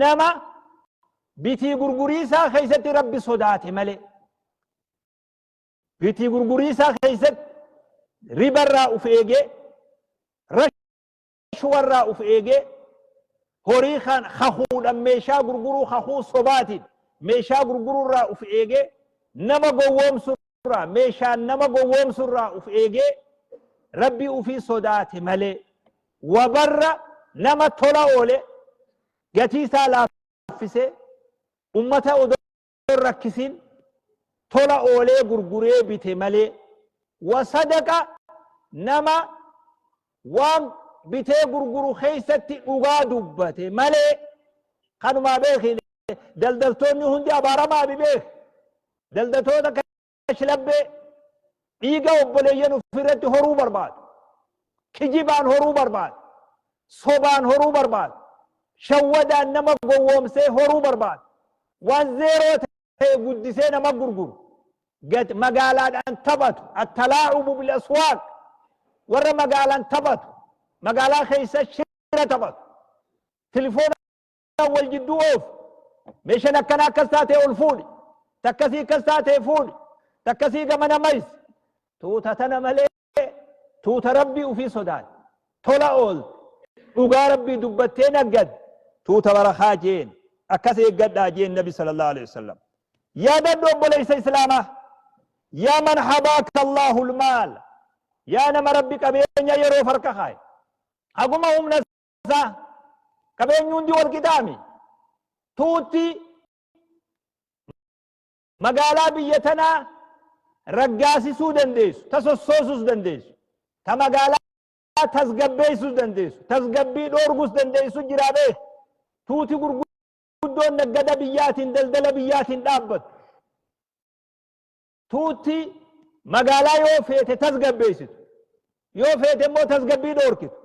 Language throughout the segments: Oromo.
Nama bitii gurguriisaa keessatti Rabbi sodaate malee. Bitii gurguriisaa keessatti ribarraa uf eegee, rashuwarraa uf eegee, horii kan kakuudhaan meeshaa gurguruu kakuu sobaatiin meeshaa gurguruurraa uf eegee, nama gowwoomsurraa meeshaan nama gowwoomsurraa uf eegee Rabbi ufii sodaate malee. Wabarra nama tola oole gatii isaa laaffisee ummata odoo hin rakkisin tola oolee gurguree bite malee. Wa sadaqa nama waan bitee gurguru keessatti dhugaa dubbate malee. Kanumaa beeki, daldaltoonni hundi abaaramaa beeki. Daldaltoota kashlabbee dhiiga obboleeyyan ofirratti horuu barbaadu, kijibaan horuu barbaadu, sobaan horuu barbaadu, shawwadaan nama gowwoomsee horuu barbaadu, waan zeeroo ta'e guddisee nama gurguru, gad magaalaadhaan taphatu, attalaa'ubu bil aswaaq, warra magaalaan taphatu, magaalaa keessa shira taphatu, tilifoona wal jidduu oofu, meeshaan akkana akkas taatee ol fuudhi, takkasii akkas taatee fuudhi, takkasii gamana maysi, tuuta tana malee tuuta Rabbii ufii sodaate, tola oolte, dhugaa Rabbii dubbattee naggad, tuuta barakaa jeen. Akkas eeggadhaa jeen Nabi sallallahu alaihi wasallam. Yaadadhu obboleessa Islaamaa, yaa man habaaka Allaahul maal, yaa nama Rabbi qabeenya yeroo farka kaaye, haguma humna isaa qabeenyi hundi wal qixaami. Tuutti magaalaa biyya tanaa raggaasisuu dandeessu, ta sossoosuus dandeessu, ta magaalaa tasgabbeessuus dandeessu, tasgabbii dhoorguus dandeessu jiraa beek. Tuuti gurguddoon naggada biyyaatiin, daldala biyyaatiin dhaabbattu. Tuutti magaalaa yoo feete tasgabbeessitu, yoo feete immoo tasgabbii dhoorkitu,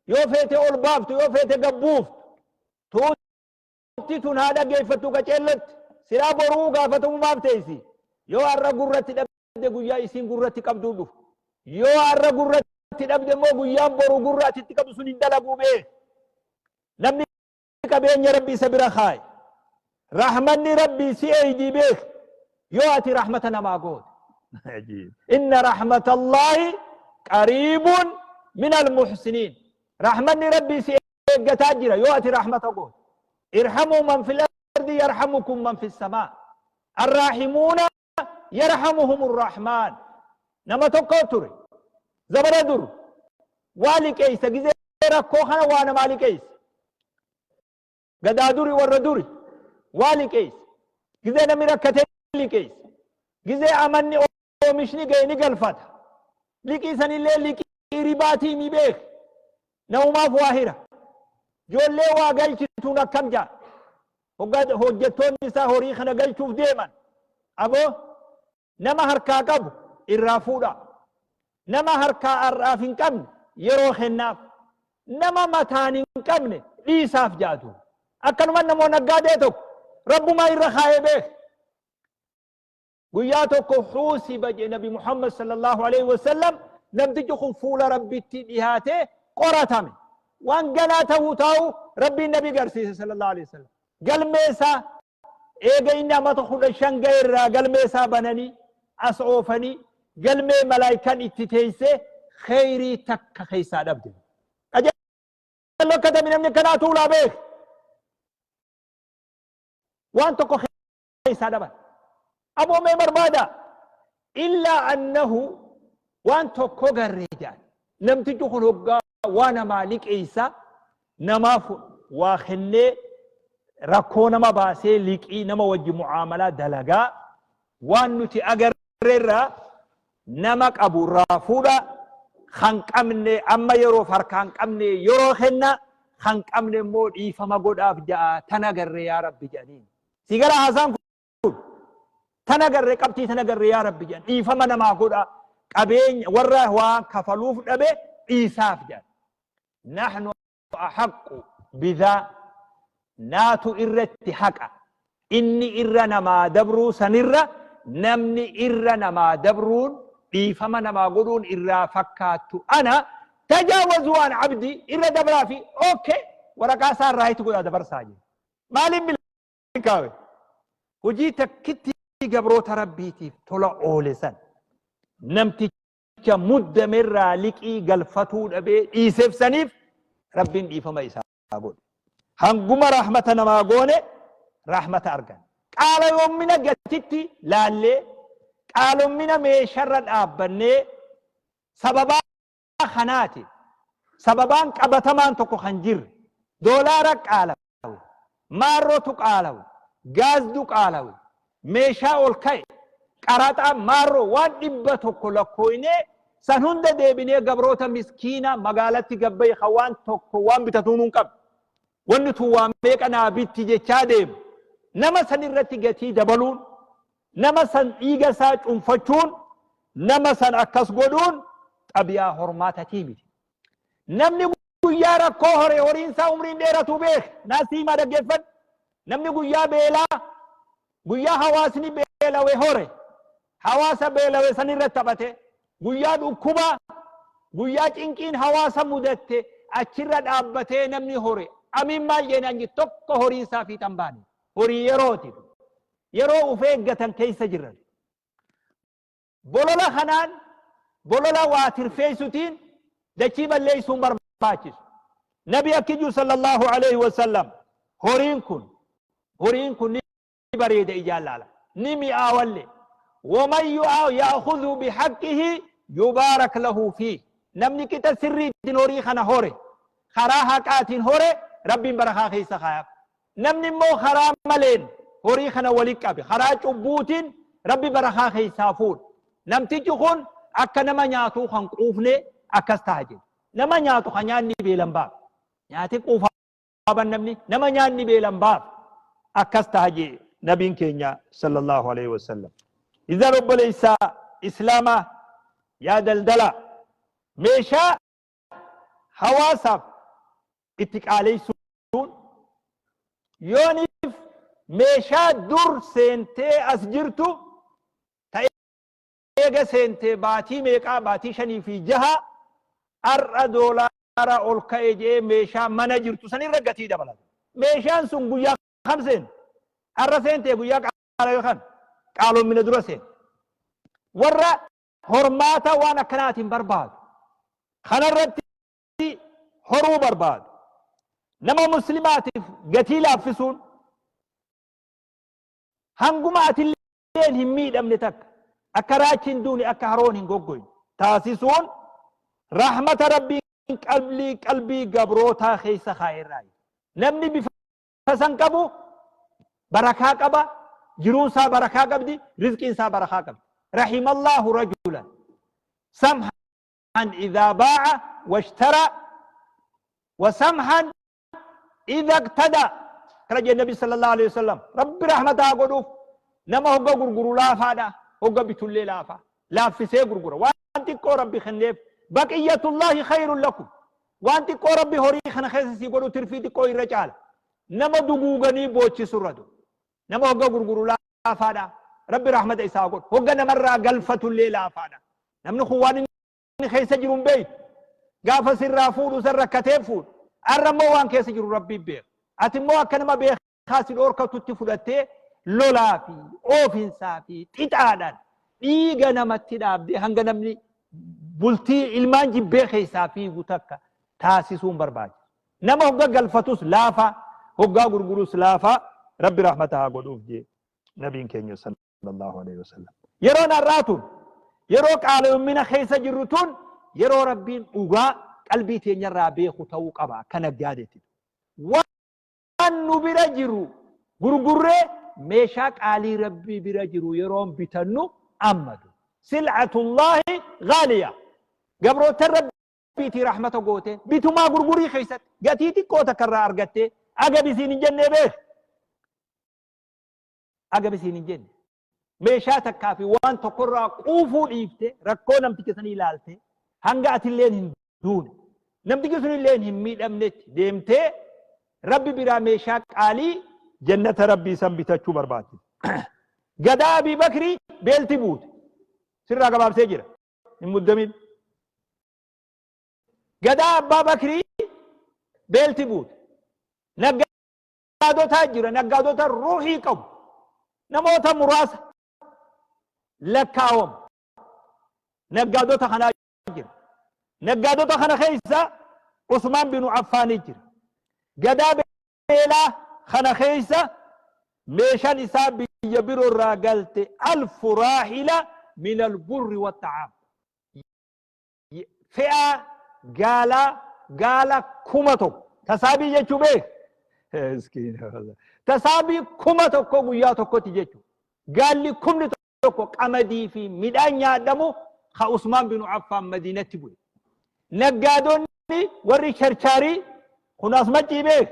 yoo feete ol baaftu, yoo feete gabbuuftu. Tuutti tun haa dhaggeeffattu qaceellotti. Silaa boruu gaafatamummaaf teessi. Yoo har'a gurratti dhabde guyyaa isiin gurratti qabduu dhufu. Yoo har'a gurratti dhabde immoo guyyaan boru gurra ati itti qabdu sun hin dalaguu beek. Namni qabeenya Rabbi isa bira kaaye, rahmanni Rabbii si eeydii beek yoo ati rahmata namaa goote. Inna rahmatallaahi qariibun min almuhsiniin. Rahmanni Rabbii si eeggataa jira yoo ati rahmata goote. Irhamuu man fil ardi yarhamukum man fis samaa. Arraahimuuna yarhamuhum rahmaan. Nama tokko ture zabana dur, waa liqeeysa, gizee rakkoo kana waa namaa liqeeysa. Gadaa duri, warra duri waa liqeeysa, gizee namni rakkate liqeeysa, gizee amanni oomishni ga'e ni galfata. Liqii sanillee liqii ribaatii ni beek, namumaaf waa hira. Ijoollee waa galchituun akkam jaa? Hoggaa hojjettoonni isaa horii kana galchuuf deeman, aboo nama harkaa qabu irraa fuudhaa, nama harkaa har'aaf hin qabne yeroo kennaaf, nama mataan hin qabne dhiisaaf jaatu. Akkanuma namoo naggaadee tokko Rabbumaa irra kaa'ee beek. Guyyaa tokko xuusiba jee Nabi Muhammad sallallahu alaihi wasallam, namtichi kun fuula Rabbitti dhihaatee qoratame. Waan ganaa ta'uu taa'u Rabbiin Nabi garsiise sallallahu alaihi wasallam. Galmee isaa eega inni amata 15 ga'e irraa galmee isaa bananii as oofanii, galmee malaayikaan itti teessee kheyrii takka keessaa dhabde. Qajeello akka tami namni akkanaa tuulaa beek. Waan tokko keessaa dhaban. Aboo mee barbaada. Illaa annahu waan tokko garree jedhan. Namtichi kun hoggaa waa namaa liqeessa, namaaf waa kennee rakkoo nama baasee, liqii nama wajji mu'aamalaa dalagaa, waan nuti agarreerraa nama qabu irraa fuudha, kan qabne amma yeroof harkaan qabne yeroo kenna, kan qabne immoo dhiifama godhaaf ja'a, tan agarre yaa Rabbi jedhaniin. Si gara haasaan kun tan agarre, qabxii tan agarre yaa Rabbi jedhan, dhiifama namaa godha, qabeenya warra waan kafaluuf dhabe dhiisaaf jedhan. Nahnu ahaqqu bidhaa, naatu irratti haqa, inni irra namaa dabruu sanirra namni irra namaa dabruun dhiifama namaa godhuun irraa fakkaattu ana tajaawazuu an abdii irra dabraa fi okay waraqaa isaa irraa itti godhaa dabarsaa jedhe. Maaliin milkaawe? Hojii takkitti gabroota Rabbiitiif tola oole san namticha muddamerraa liqii galfatuu dhabee dhiiseef saniif Rabbiin dhiifama isaa godhe. Hanguma rahmata namaa goone rahmata argan. Qaaloommina gatitti laallee, qaaloommina meesharra dhaabbannee, sababaa kanaatiin sababaan qabatamaan tokko kan jirre, doolaara qaalawe, maarrotu qaalawe, gaazdu qaalawe, meeshaa ol ka'e, qaraxaa, maarroo, waan 100 lakkooynee san hunda deebinee gabroota miskiina magaalatti gabbaye kan waan tokko waan bitatuun hin qabne, wanni tun waan meeqa naa bitti jechaa deemu, nama san irratti gatii dabaluun, nama san dhiiga isaa cunfachuun, nama san akkas godhuun xabi'aa hormaatatii miti. Namni guyyaa rakkoo hore horiin isaa umriin dheeratu beek. Naasii himaa, dhaggeeffadhu. Namni guyyaa beelaa, guyyaa hawaasni beelawe hore, hawaasa beelawe san irratti taphate, guyyaa dhukkubaa, guyyaa cinqiin hawaasa mudatte achirra dhaabbatee namni hore, amiin maal jeenaan jiru tokko, horiin isaa fiixan baane. Horii yerooti. Yeroo uf eeggatan keessa jiran. Bolola kanaan, bolola waa tirfeessutiin dachii balleessuun barbaachisu. Nabi akki jiru sallallahu alaihi wasallam, horiin kun ni bareeda, ijaan laala, ni mi'aawalle. Waman ya'khudhu bihaqqihi yubaarak lahu fiih. Namni qixa sirriitiin horii kana hore, karaa haqaatiin hore, Rabbiin barakaa keessa kaayaaf. Namni immoo karaa maleen horii kana wali qabe, karaa cubbuutiin, Rabbi barakaa keessaa fuudha. Namtichi kun akka nama nyaatuu kan quufne akkas ta'a jedhe. Nama nyaatu kan nyaanni beelan baaf. Nyaati quufaa namni nama nyaanni beelan baaf akkas ta'a jedhe nabiin keenya sallallahu alaihi wasallam. Idan obboleessaa Islaamaa, yaa daldala, meeshaa hawaasaaf itti qaaleessuun, yooniif meeshaa dur seentee as jirtu ta eega seentee baatii meeqaa, baatii shanii fi jaha, har'a doolaara ol ka'e jee meeshaa mana jirtu sanirra gatii dabalata. Meeshaan sun guyyaa kam seente? Har'a seentee guyyaa qaala kan qaaloomina dura seente. Warra hormaata waan akkanaatiin barbaadu. Kanarratti horuu barbaadu. Nama muslimaatiif gatii laaffisuun, hanguma atilleen hin miidhamne takka, akka raachi hin duune, akka haroon hin goggoyne taasisuun rahmata Rabbiin qalbii gabrootaa keessa kaa'eerraa. Namni bifa san qabu barakaa qaba, jiruun isaa barakaa qabdi, rizqiin isaa barakaa qabdi. Rahimallahu rajulan samhan idhaa baa'a washtara wa samhan idha iqtada kana jedhe Nabi sallallahu alaihi wasallam. Rabbi rahmata haa godhuuf nama hogga gurguru laafaadha, hogga bitullee laafaa, laaffisee gurgura. Waan xiqqoo Rabbi kenneef, baqiyatullahi khayrun lakum, waan xiqqoo Rabbi horii kana keessa sii godhu tirfii xiqqoo irra caala nama duguuganii boochisu irra. Nama hogga gurguru laafaadha, Rabbi rahmata isaa godhu. Hogga namarraa galfatullee laafaadha. Namni kun waan inni keessa jiru hin beeytu. Gaafa sirraa fuudhu san rakkatee fuudhu. Arra immoo waan keessa jiru Rabbi beeka. Ati immoo akka nama beekaa si dhoorkatutti fudhattee lolaa fi oofinsaa fi xixaadhaan dhiiga namatti dhaabdee hanga namni bultii ilmaan jibbee keessaa fiigu takka taasisuun barbaachisu. Nama hogga galfatus laafaa, hoggaa gurgurus laafaa, Rabbi rahmata haa godhuuf jee nabiin keenya sallallahu alaihi wasallam. Yeroon har'aa tun, yeroo qaaloomina keessa jirru tun, yeroo Rabbiin dhugaa qalbii teenyarraa beeku ta'uu qaba akka naggaadeetti. Waan nu bira jiru gurgurree meeshaa qaalii Rabbii bira jiru yeroon bitannu ammadu. Sil'atullaahi gaaliya. Gabrootan Rabbiitii rahmata goote bitumaa gurgurii keessatti gatii xiqqoo takka irraa argattee agabisiin hin jennee beek. Agabisiin hin jenne. Meeshaa takkaa fi waan tokkorraa quufuu dhiifte, rakkoo namticha sanii ilaalte, hanga atilleen hin duune, namtichi sunilleen hin miidhamnetti deemtee Rabbi biraa meeshaa qaalii jannata Rabbii san bitachuu barbaachisa. Gadaa Abii Bakrii beelti buute. Sirraa gabaabsee jira. Hin muddamin. Gadaa Abbaa Bakrii beelti buute. Naggaadotaa jira, naggaadota ruuhii qabu. Namoota muraasa lakkaawamu. Naggaadota kanaa jira. Naggaadota kana keessa Usmaan binu Affaanii jira. Gadaa beelaa kana keessa meeshaan isaa biyya biroo irraa galte alfu raahila min alburri waxxa'aam. Fe'aa gaalaa gaala 1000 tasaabii jechuu beek tasaabii 1000 guyyaa tokkotti jechuu gaalli 1000 qamadii fi midhaan nyaadhamu ka Usmaan binu Affaan Madiinatti bu'e. Naggaadonni warri charchaarii kun as maccii beek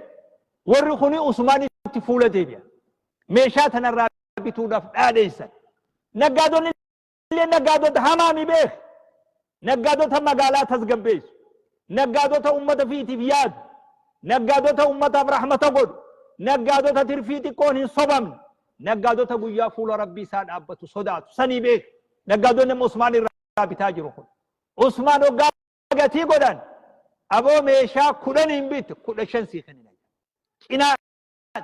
warri kuni Usmaanitti fuula deebi'a. Meeshaa tanarraa bituudhaaf dhaadheessan. Naggaadonni illee naggaadota hamaa mi beek. Naggaadota magaalaa tasgabbeessu. Naggaadota ummata fiitiif yaadu. Naggaadota ummataaf rahmata godhu. Naggaadota tirfii xiqqoon hin sobamne. Naggaadota guyyaa fuula Rabbii isaa dhaabbatu sodaatu. Sanii beek. Naggaadonni amma Usmaan irraa bitaa jiru kun. Usmaan hoggaa gatii godhan aboo meeshaa 10 hin bitte 15 sii kennina. Cinaa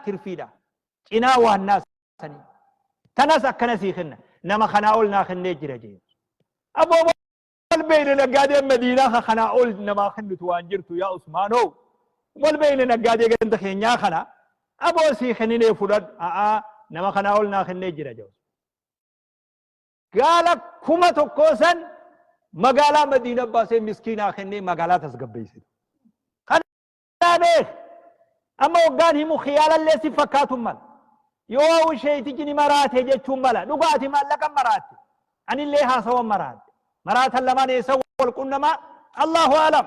tirfiidha. Cinaa waannaa sanii. Tanas akkana sii kenna. Nama kanaa ol naa kennee jira jee. Aboo wal beeyne naggaadeen Madiinaa ka kanaa ol namaa kennitu waan jirtu yaa Usmaanoo. Wal beeyne naggaadee ganda keenyaa kana aboo sii kenninee fudhadhu. A'aa nama kanaa ol naa kennee jira jee. Gaala 1000 san magaalaa Madiina baasee miskiinaa kennee magaalaa tasgabbeessite. Kana beek. Amma hoggaan himu khiyaalallee si fakkaatu mala. Yoo sheeytichi ni maraate jechuun mala. Dhugaa ati maallaqa maraatte. Anillee haasawan maraatte. Maraatan lamaan eessa wal qunnamaa? Allahu alam.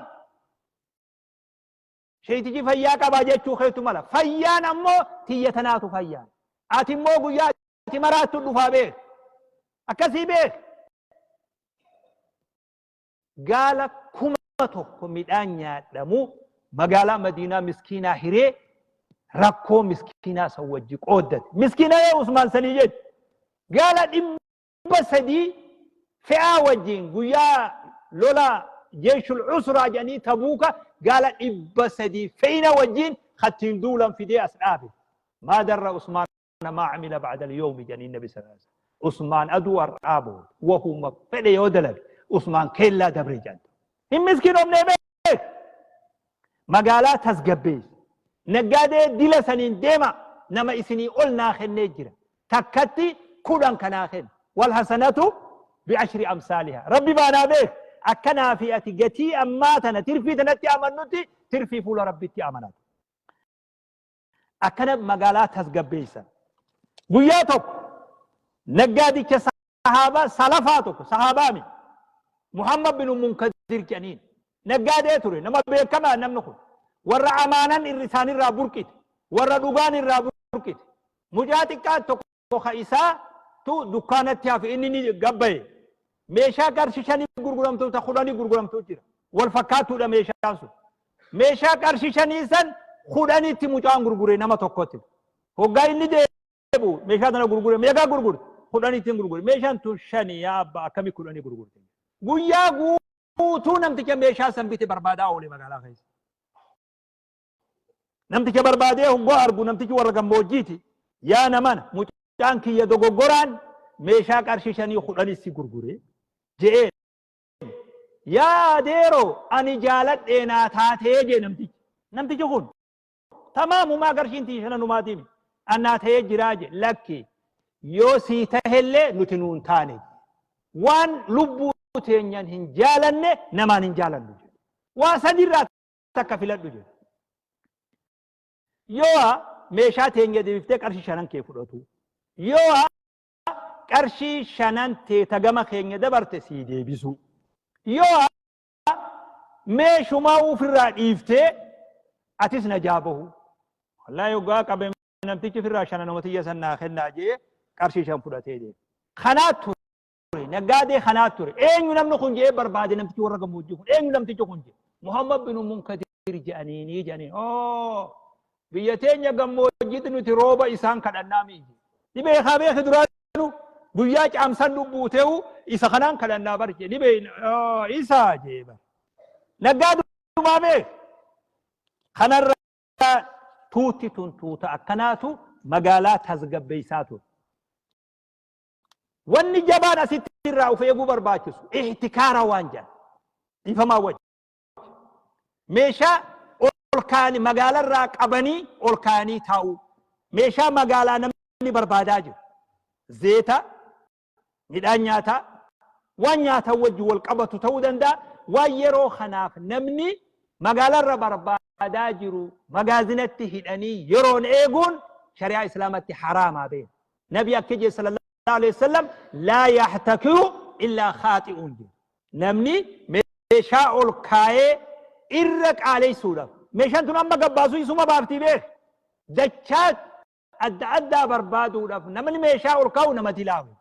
Sheeytichi fayyaa qabaa jechuu keetu mala. Fayyaan ammoo tiyya tanaatu fayyaan. Ati immoo guyyaa ati maraattu dhufaa beek. Akkasii beek. Gaala 1000 midhaan nyaadhamu magaalaa Madiinaa miskiinaa hiree rakkoo miskiinaa san wajji qooddate. Miskiina ee Usmaan sanii jechu. Gaala 300 fe'aa wajjin guyyaa lola jeeshul usraa jedhanii Tabuuka gaala 300 fe'ina wajjin kattiin duulan fidee as dhaabe. Maa darra Usmaan maa amila ba'da al-yawmi jedhanii Nabi sallallahu alaihi wasallam. Usmaan aduu har'aa booda wahuma fedhe yoo dalage Usmaan keellaa dabre jedhan. Hin miskiinomnee beek. Magaalaa tasgabbeessi. Naggaadee dila saniin deema nama isinii ol naa kennee jira. Takkatti 10 kanaa kenna. Wal hasanatu bi'ashri amsaaliha. Rabbi baanaa beek. Akkanaa fi ati gatii ammaa tana tirfii tanatti amannutti tirfii fuula Rabbitti amanatu. Akkana magaalaa tasgabbeessan. Guyyaa tokko naggaadicha sahaabaa salafaa tokko sahaabaa miti. Muhammad bin Munkadir jedhaniin naggaadee ture nama beekamaa namni kun warra amaanan irri isaanirraa burqite warra dhugaan irraa burqite mucaa xiqqaa tokko ka isaa tu dukkaanatti hafe inni ni gabbaye meeshaa qarshii shanii gurguramtu ta kudhanii gurguramtu jira wal fakkaattuudha meeshaan sun meeshaa qarshii shanii san kudhanitti mucaan gurgure nama tokkotti hoggaa inni deebi'u meeshaa tana gurgure meeqaa gurgurte kudhanitti gurgure meeshaan tun shanii yaa abbaa akkamii kudhanii gurgurte guyyaa guutuu namticha meeshaa san bite barbaadaa oole magaalaa keessa Namticha barbaadee hoggoo argu namtichi warra gammoojjiiti. Yaa namana mucaan kiyya dogoggoraan meeshaa qarshii shanii kudhanis si gurgure je'een. Yaa adeeroo ani jaaladhee naa taatee jee namtichi. Namtichi kun tamaamumaa qarshiin tiyya shananumaatiimi. An naa ta'ee jiraa jee lakki yoo sii tahellee nuti nuun taane. Waan lubbuu teenyan hin jaalanne namaan hin jaalannu jedhe. Waa sadiirraa takka filadhu jedhe. Yoo meeshaa teenya deebiftee qarshii shanan kee fudhatu. Yoo qarshii shanan tee tagama keenya dabarte sii deebisu. Yoo meeshumaa ofirraa dhiiftee atis najaa bahu. Wallaahi hoggaa qabe namtichi ofirraa shananuma tiyya san naa kennaa jee qarshii shan fudhatee deema. Kanaa ture naggaadee kanaa ture eenyu namni kun jedhee barbaade namtichi warra gammoojjii kun eenyu namtichi kun jedhe Muhammad bin Munkadir jedhaniinii jedhanii oo biyya teenya gammoojjiitti nuti rooba isaan kadhannaa miiji ni beekaa beeki duraanu guyyaa caamsan lubbuuteewu isa kanaan kadhannaa bar jedhe ni beekna isaa jee bar naggaadumaa beek kanarra Tuutti tun tuuta akkanaatu magaalaa tasgabbeessaa ture. Wanni jabaan asitti irraa of eeguu barbaachisu ihtikaara waan jedhan dhiifamaa wajji. Meeshaa ol kaa'anii magaalarraa qabanii ol kaa'anii taa'uu. Meeshaa magaalaa namni barbaadaa jiru. Zeeta, midhaan nyaataa, waan nyaatan wajji wal qabatu ta'uu danda'a. Waan yeroo kanaaf namni magaalarra barbaadaa jiru magaazinatti hidhanii yeroon eeguun shari'aa islaamatti haraamaa beeka. Nabi akka jedhe sallallahu alaihi wasallam, laa yahtakiru illaa khaaxi'uun jedhe. Namni meeshaa ol kaayee irra qaaleessuudhaaf meeshaan tun amma gabbaasu isuma baaftii beek, dachaa adda addaa barbaaduudhaaf namni meeshaa ol kaa'u nama dilaawe,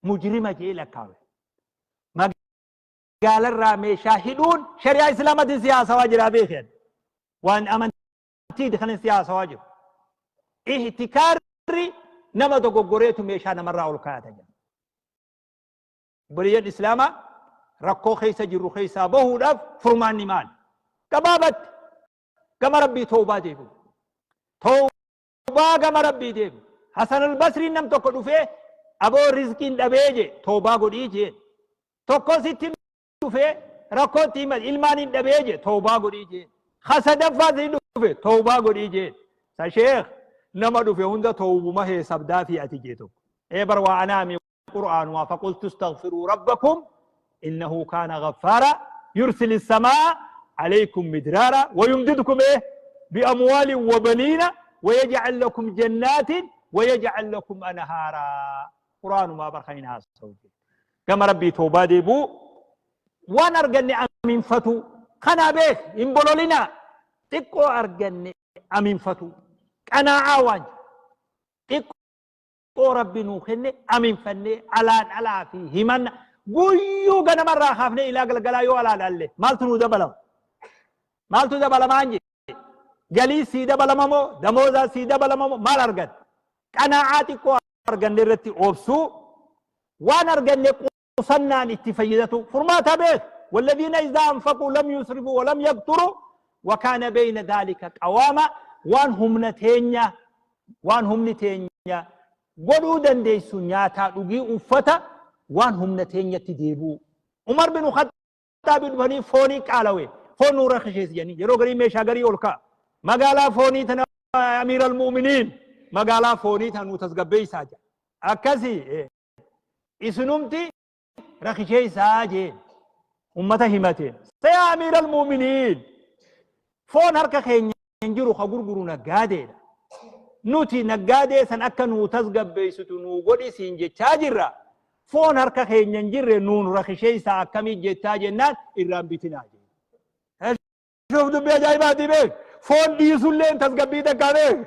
mujrima jee lakkaawe. Magaalarraa meeshaa hidhuun shari'aa islaamatiin siyaasawaa jiraa beekeen, waan amantii kan siyaasawaa jiru. Ihtikaarri nama dogoggoreetu meeshaa namarraa ol kaayata jedha. Obboleeyyan islaamaa, rakkoo keessa jirru keessaa bahuudhaaf furmaanni maali? Gabaabatti gama Rabbii toobaa deebi'u. Toobaa gama Rabbii deebi'u. Hasan al-Basriin nam tokko dhufee, "Aboo, rizqiin dhabee," jee. "Toobaa godhii," jee. Tokko sitti dhufee rakkoo itti himate, "Ilmaan hin dhabee," jee. "Toobaa godhii," jee. Sadaffaa si dhufe, "Toobaa godhii," jee. "Sa sheekh, nama dhufe hunda toobuma heesabdaa fi ati," jee tokko. Ee bar, waa anaami qur'aanumaa, faqultu istaghfiruu rabbakum innahu kaana ghaffaaraa yursil samaa alaykum midraara wayumdidkum biamwaalin wabaniina wayaj'al lakum jannaatin wayaj'al lakum anhaaraa. Qur'aanumaa bar kan hin haasa'u. Gama Rabbii toobaa deebuu, waan arganne aminfatu kanaa beek, hin bololinaa. Xiqqoo arganne aminfatu, qanaa'aa, waan xiqqoo Rabbi nuu kenne aminfannee alaan alaa fi himanna guyyuu ganamarraa kaafnee ilaa galgalaa yoo alaan alle maaltu nuu dabalama? Maaltu dabalamaan jee? Galii sii dabalama moo, damoozaa sii dabalama moo, maal arganne? Qanaa'aa xiqqoo arganne irratti obsuu, waan arganne qusannaan itti fayyadatu furmaata beek. Walladhiina izaa anfaquu lam yusrifuu walam yaqturu wakaana beeyna dhaalika qawaama. Waan humna teenya, waan humni teenya godhuu dandeessu, nyaataa, dhugii, uffata, waan humna teenyatti deebi'u. Umar bin Khaxxaabi dhufanii foonii qaalawe, "Foon nuu rakishees," jedhanii. Yeroo garii meeshaa garii ol ka'a magaalaa foonii tana. "Amiir almu'miniin, magaalaa foonii tana nuu tasgabbeessaa," jedha. "Akkasii, isinumti rakisheessaa," jeen. Ummata himateen, "Yaa amiir almu'miniin, foon harka keenya hin jiru, ka gurguru naggaadeedha. Nuti naggaadee san akka nuu tasgabbeessitu nuu godhi siin jechaa jirra. Foon harka keenya hin jirre nuun rakisheessaa akkamii jettaa?" jennaan, "Irraan bitinaa," jeen. Shuuf, dubbii ajaa'ibaati beek. Foon dhiisullee tasgabbii takkaa beek.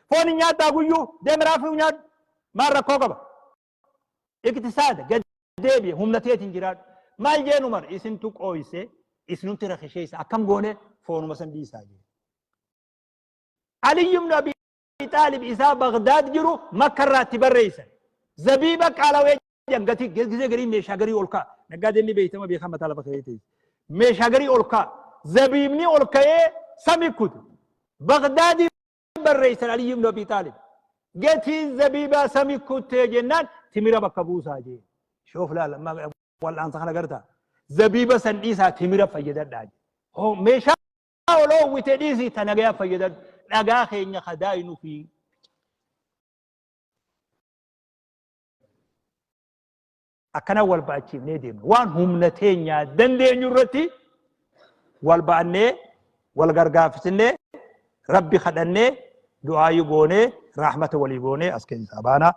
Foon hin nyaattaa? Guyyuu deemiraafuu nyaadhu, maal rakkoo qaba? Iqtisaada gad deebi'e, humna teetiin jiraadhu. Maal jeen Umar? "Isintu qooyse, isinumti rakisheessa, akkam goone? Foonuma san dhiisaa," jeen. Ali ibn Abi Xaalib isaa Bagdaad jiru Makka irraa itti barreessan. Zabiiba qaalawee jedhan, gatii gisee garii meeshaa garii ol ka'a. Naggaadeen ni beektama, beekaa mataa lafa ka'ee ta'e. Meeshaa garii ol ka'a. Zabiibni ol ka'ee sami kute. Bagdaadii barreessan Ali ibn Abi Xaalib. "Gatiin zabiibaa sami kuttee," jennaan, "Timira bakka buusaa," jee. Shoof, laala wal'aansa kana gartaa. "Zabiiba san dhiisaa, timira fayyadadhaa," jee. Hoo meeshaa ol oowwite dhiisii ta nagayaa fayyadadhu. Dhagaa keenya kadaayinu fi akkana wal ba'achiifnee deemna. Waan humna teenyaa dandeenyu irratti wal ba'annee, wal gargaafisnee, Rabbi kadhannee, du'aayii goonee, rahmata walii goonee as keessaa baana.